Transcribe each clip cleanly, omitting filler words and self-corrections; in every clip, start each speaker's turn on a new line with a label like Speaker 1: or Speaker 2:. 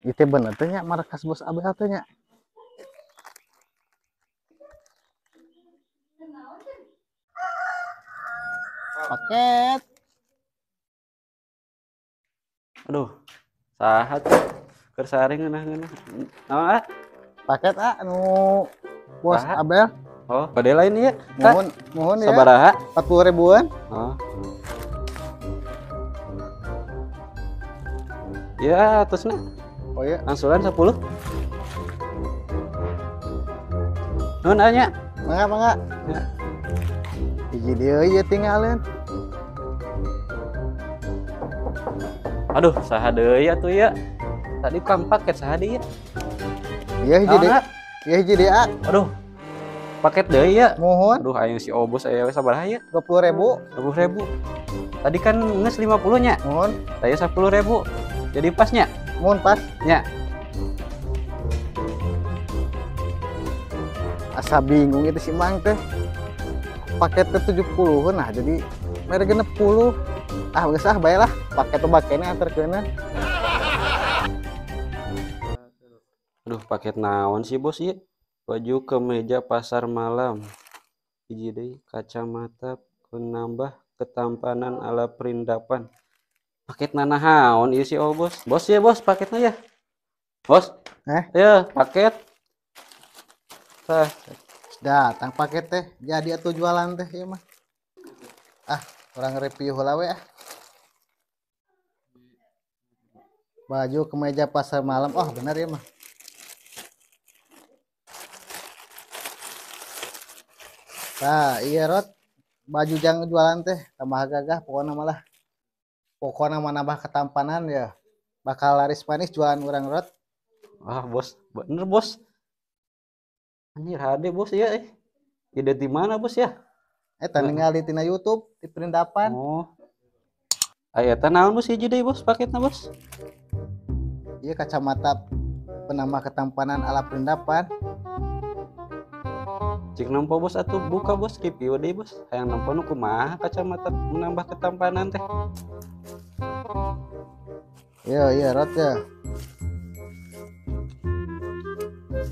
Speaker 1: Itu bener teh nya markas Bos Abel teh nya. Paket.
Speaker 2: Aduh, saha tuh keur saring ngeunah-ngeunah. Naon ah?
Speaker 1: Paket ah anu Bos Abel.
Speaker 2: Oh, bade lain ieu.
Speaker 1: Mohon, mohon ya.
Speaker 2: Sabaraha?
Speaker 1: 40 ribuan.
Speaker 2: Oh. Ya, terusna.
Speaker 1: Oh iya,
Speaker 2: angsuran 10. Nuhun anya.
Speaker 1: Mangga, mangga.
Speaker 2: Ya.
Speaker 1: Hiji deui ieu tinggalin.
Speaker 2: Aduh, saha deui atuh ya. Tadi kan paket saha deui ya?
Speaker 1: Iya hiji deui. Iya hiji deui.
Speaker 2: Aduh. Paket deui ya.
Speaker 1: Mohon.
Speaker 2: Aduh, aing si Obos aya we sabaraha ya?
Speaker 1: 20.000.
Speaker 2: 20.000. Tadi kan geus 50 nya.
Speaker 1: Mohon.
Speaker 2: Saya 10.000. Jadi pasnya?
Speaker 1: Mohon pas.
Speaker 2: Nya.
Speaker 1: Asa bingung itu si Mang teh. Paketnya 70 nah jadi mere 60. Ah geus ah bae lah. Paket bakene anterkeun.
Speaker 2: Aduh, paket naon sih Bos ieu? Baju kemeja pasar malam. Hiji deui kacamata penambah ketampanan ala perindapan. Paket nanahaon ieu si Bos. Bos ya Bos paketnya ya. Bos. Ya, paket. Tah,
Speaker 1: datang paket teh. Jadi atuh jualan teh ieu mah. Ah, urang review heula we ah. Baju kemeja pasar malam. Oh, benar ya mah. Nah, iya rot baju jang jualan teh tambah gagah pokoknya malah. Pokoknya mah nambah ketampanan ya. Bakal laris manis jualan urang rot.
Speaker 2: Ah, Bos, bener Bos. Anjir hade Bos ya eh. Ide di mana Bos ya?
Speaker 1: Eta ningali tina YouTube di perindapan.
Speaker 2: Oh. Aya eta naon Bos hiji deui Bos paketna Bos?
Speaker 1: Ieu kacamata penambah ketampanan ala perindapan.
Speaker 2: Cik nempo Bos atuh buka Bos review deui Bos. Hayang nempo nu kumaha kacamata menambah ketampanan teh.
Speaker 1: Iya iya rot ya.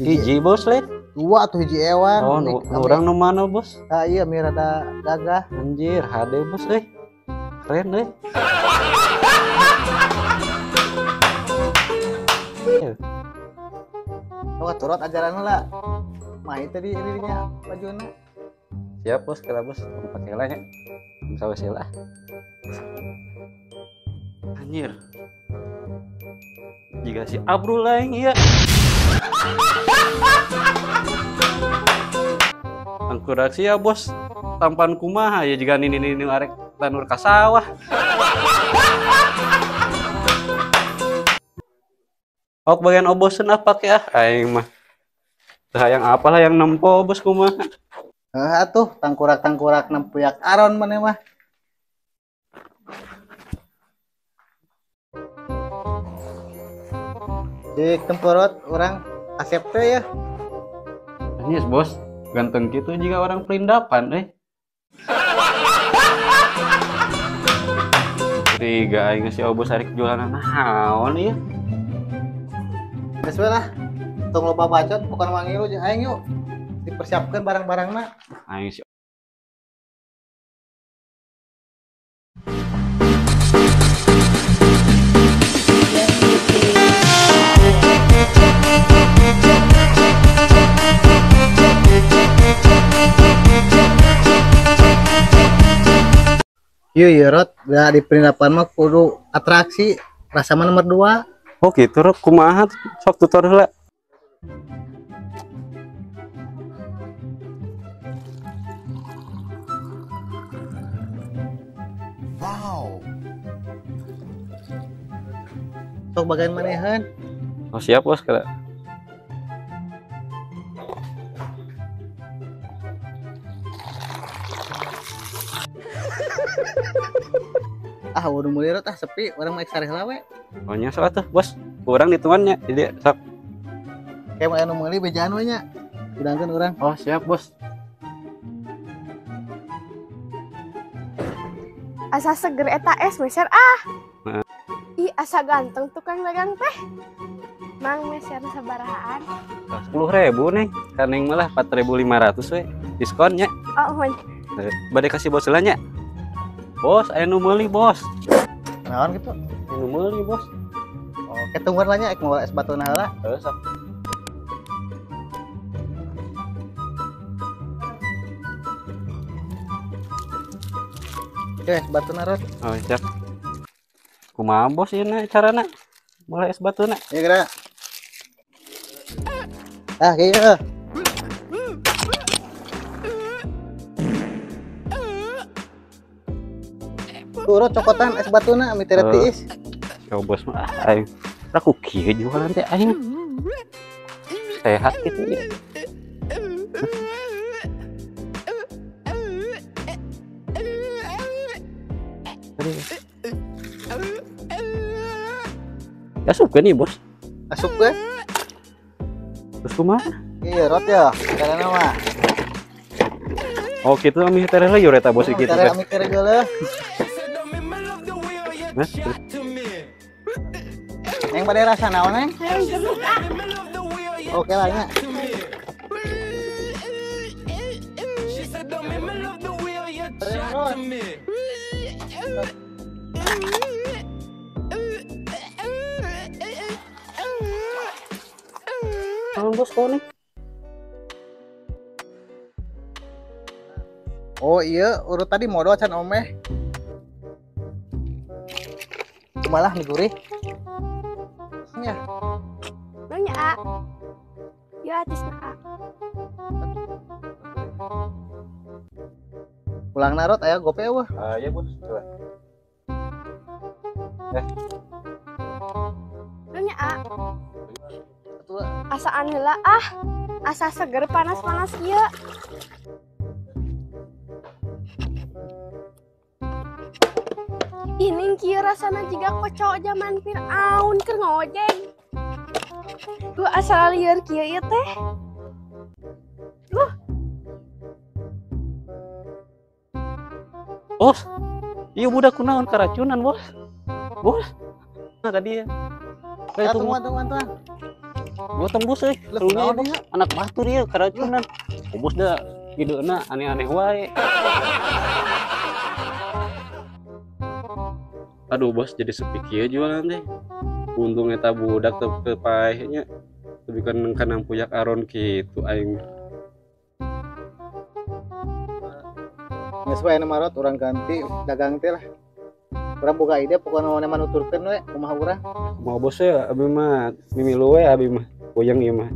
Speaker 2: Hiji Bos lain.
Speaker 1: Dua tuh hiji ewan.
Speaker 2: Oh, nu urang nu mana Bos?
Speaker 1: Ah iya mi rada gagah.
Speaker 2: Anjir, hade Bos euy. Keren euy.
Speaker 1: Oh, turut ajaran heula. Mah itu di dirinya bajuna.
Speaker 2: Siap Bos, kira Bos, pake lah nya. Sawe lah. Anjir. Jika si Abrul lain iya. Angkurak sia Bos, tampan kumaha ya jika nini-nini arek tanur ka sawah. Ok bagian obosen ah pake ah aing mah. Teu hayang apalah yang nempo Bos kumaha.
Speaker 1: Heuh atuh tangkurak-tangkurak nempuyak aron maneh mah. Cik tempurut urang asep teh ya.
Speaker 2: Anjir Bos, ganteng gitu jika orang perindapan eh. Curiga aing si Obos arek jualan naon ieu.
Speaker 1: Geus we lah. Tong loba bacot bukan wangi lu jeung aing yuk. Dipersiapkeun barang-barangna.
Speaker 2: Aing si
Speaker 1: Iya iya rot, ya di perindapan mah kudu atraksi rasa mah nomor 2.
Speaker 2: Oh gitu rot, kumaha sok tutor heula.
Speaker 1: Wow. Sok bagian manehan.
Speaker 2: Oh siap Bos kira.
Speaker 1: Ah, udah mulai rot ah sepi, orang mau eksareh heula we.
Speaker 2: Oh nya sok atuh, Bos. Kurang ditungannya. Jadi sok.
Speaker 1: Kayak mau anu meuli bejaan we nya. Udangkeun urang.
Speaker 2: Oh, siap, Bos.
Speaker 3: Asa seger eta es meser ah.
Speaker 2: Nah.
Speaker 3: Ih, asa ganteng tukang dagang teh. Mang meser sabarahaan?
Speaker 2: 10.000 neng. Kaneng malah 4.500 we. Diskonnya.
Speaker 3: Oh, mun.
Speaker 2: Bade kasih bos heula nya. Bos, aya nu meuli, Bos.
Speaker 1: Naon kitu?
Speaker 2: Aya nu meuli, Bos.
Speaker 1: Oh, ketungguan lah nya ek moal es batuna heula.
Speaker 2: Heuh, sok.
Speaker 1: Oke, es batuna, Rot.
Speaker 2: Oh, siap. Kumaha bos ieu na carana? Mulai es batuna.
Speaker 1: Iya, geura. Ah, kieu. Tuh, Rot, cokotan es batuna mi teu tiis.
Speaker 2: Ya bos mah aing. Raku kieu jualan teh aing. Sehat kitu ya. Asup kan nih bos?
Speaker 1: Asup kan?
Speaker 2: Terus kumaha?
Speaker 1: Iya, Rot ya, karena mah.
Speaker 2: Oh, kitu ami tereh lah eta bos kitu.
Speaker 1: Tereh ami tereh geuleuh.
Speaker 2: Hah?
Speaker 1: Neng bade rasa naon, Neng? Oke lah nya.
Speaker 2: Naon bos kau nih?
Speaker 1: Oh iya, urut tadi modal can omeh. Malah nih gurih. Ya.
Speaker 3: Nanya A. Ya atisna A.
Speaker 1: Pulang narot aya gope eueuh.
Speaker 2: Aya bos.
Speaker 3: Nanya A. Asaan heula ah. Asa seger panas-panas ieu. Ini kieu rasana jiga kocok zaman Fir'aun keur ngojek. Duh asal lieur kieu ieu teh. Duh.
Speaker 2: Bos. Ieu budak kunaon karacunan, Bos? Bos. Nah ka dieu.
Speaker 1: Ya, tungguan, tungguan, tungguan.
Speaker 2: Gua tembus euy. Karunya bos. Anak batur ieu karacunan. Oh, bos da ideuna aneh-aneh wae. Aduh bos jadi sepi kieu jualan teh. Untung eta budak teu teu paeh nya. Lebih kan kana puyak aron kitu aing.
Speaker 1: Geus wae na marot urang ganti dagang teh lah. Urang boga ide pokona mah nuturkeun we kumaha urang.
Speaker 2: Kumaha bos ya abi mah mimilu we abi mah puyeng ieu mah.